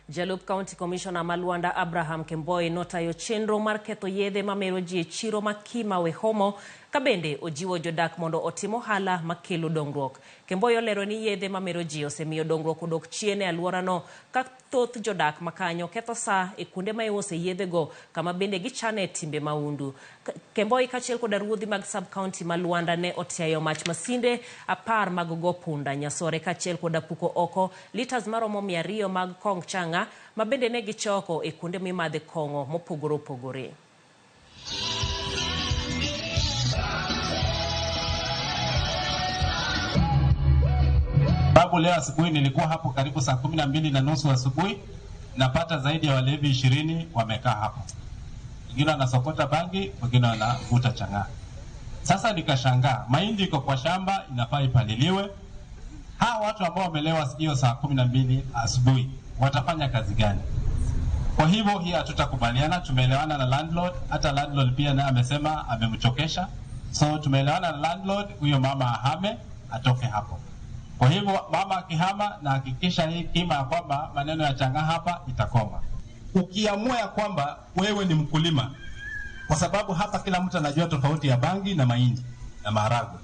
Jalup County Commissioner ma Luanda Abraham Kemboi notayo chenro mar ketho yedhe mamero ji e chiro ma Kima Wehomo ka bende ojiwo jodak mondo otim ohala makelo dongruok. Kemboi olero ni yedhe mamero ji osemiyo dongruok odok chien e alworano ka thoth jodak makanyo ketho saa e kuonde ma iuse yedhego kama bende gichane timbe maundu. Kemboi kaachiel koda ruodhi mag sub-county ma Luanda ne otiayo mach masinde 10 mag go punda nyasore kaachiel koda puko oko litas maromo 200 mag kong chang'a ma bende ne gichoko e kuonde mimadhe kong'o mopogore opogore. Babu, leo asubuhi nilikuwa hapo karibu saa 12:30 asubuhi, napata zaidi ya walevi 20 wamekaa hapo. Wengine wanasokota bangi, wengine wanavuta chang'aa. Sasa nikashangaa, mahindi iko kwa shamba inafaa ipaliliwe. Hawa watu ambao wamelewa hiyo saa 12 asubuhi watafanya kazi gani? Kwa hivyo hii hatutakubaliana. Tumeelewana na landlord, hata landlord pia naye amesema amemchokesha. So tumeelewana na landlord, huyo mama ahame atoke hapo. Kwa hivyo mama akihama, na hakikisha hii kima ya kwamba maneno ya chang'aa hapa itakoma. Ukiamua ya kwamba wewe ni mkulima, kwa sababu hapa kila mtu anajua tofauti ya bangi na mahindi na maharagwe,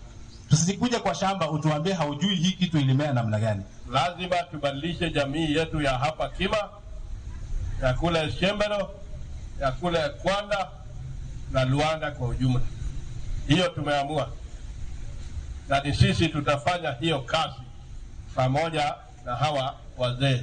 tusikuje kwa shamba utuambie haujui hii kitu ilimea namna gani. Lazima tubadilishe jamii yetu ya hapa Kima, ya kule Shembero, ya kule Kwanda na Luanda kwa ujumla. Hiyo tumeamua, na ni sisi tutafanya hiyo kazi pamoja na hawa wazee.